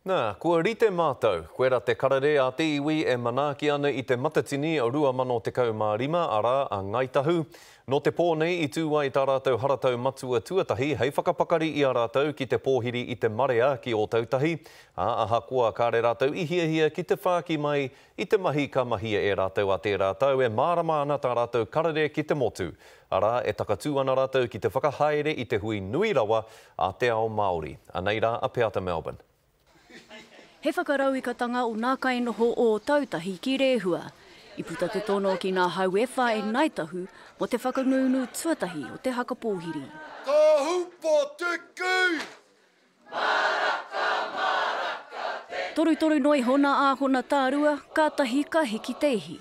Nā, kua rite mātou, koira te karere a te iwi e manaaki ana i te Matatini 2015, arā, a Ngāi Tahu. Nō te pō nei i tū ai tā rātou haratau matua tuatahi hei whakapakari i a rātou ki te pōhiri i te marea ki Ōtautahi, ā, ahakoa kāre rātou i hiahia ki te whāki mai i te mahi ka mahia e rātou a tērā tau e mārama ana tā rātou karere ki te motu, arā, e takatū ana rātou ki te whakahaere i te hui nui rawa a te ao Māori. Anei rā a Peata Melbourne. He whakarauikatanga o nā kainoho o Ōtautahi ki Rēhua. I puta te tono ki nā hau e wha e Ngāi Tahu mō te whakangungu tuatahi o te haka pōhiri. Ka hūpōtiki! Maraka, maraka, te. Torutoru noa iho nā āhona tārua, kātahi ka hiki te ihi.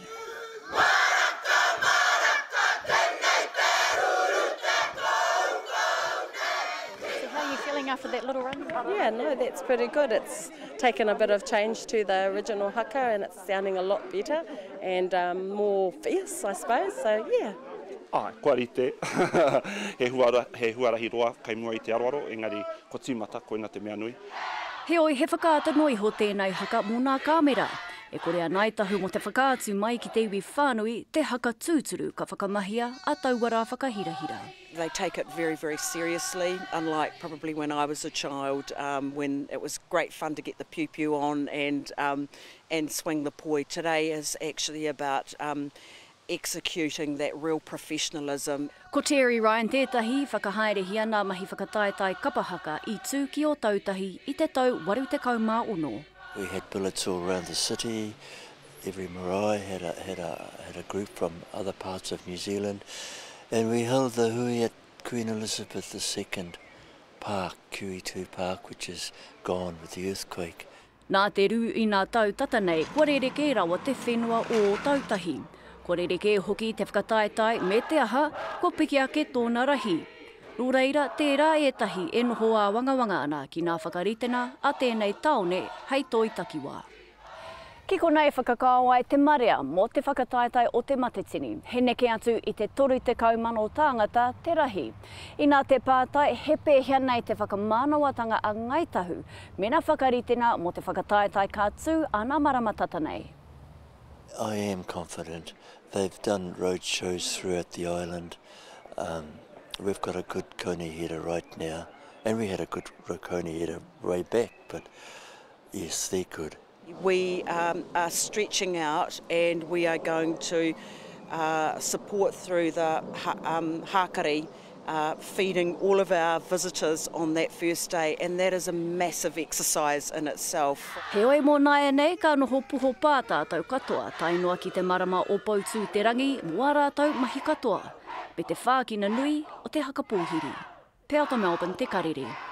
Maraka, maraka, tenei te ruru te koukou nei. So how are you feeling after that little run? Yeah, no, that's pretty good. It's taken a bit of change to the original haka and it's sounding a lot better and um, more fierce, I suppose. So, yeah. Āe, kua rite. He huara, he huarahi roa kei mua i te aroaro, engari kua tīmata, koina te mea nui. Heoi, he whakaata noa iho tēnei haka mō nā kāmera. E kore a Ngāi Tahu mō te whakaatu mai ki te iwi whānui te haka tūturu ka whakamahia a taua rā whakahirahira. They take it very, very seriously, unlike probably when I was a child um, when it was great fun to get the piupiu on and, um, and swing the poi. Today is actually about um, executing that real professionalism. Ko Terry Ryan tētahi i whakahaerehia nā mahi whakataetae kapa haka i tū ki Ōtautahi i te tau 86. We had billets all around the city, every marae had a, had a, had a group from other parts of New Zealand and we held the hui at Queen Elizabeth II Park, QE2 Park, which is gone with the earthquake. Nā te rū i nā tau tata nei, kua rerekē rawa te whenua o Ōtautahi. Kua rerekē hoki te whakataetae me te aha, kua piki ake tōna rahi. Nō reira, tērā ētahi e noho āwangawanga ana ki nā whakaritenga a tēnei tāone hei toi takiwā. Ki konei whakakao ai te marea mō te whakataetae o Te Matatini, he neke atu i te 30,000 tāngata te rahi. Inā te pātai, he pēhea nei te whakamānawatanga a Ngāi Tahu mena whakaritenga mō te whakataetae ka tū ana marama tata nei? I am confident. They've done road shows throughout the island. Um, we've got a good konihera right now, and we had a good konihera way back, but yes, they're good. We um, are stretching out and we are going to uh, support through the um, hākari uh, feeding all of our visitors on that first day and that is a massive exercise in itself. Heoi mō nāianei ka noho poho pā tātou katoa tae noa ki te marama o Poutū-te-rangi mō ā rātou mahi katoa, me te whākina nui o te haka pōhiri. Peata Melbourne Te Karere.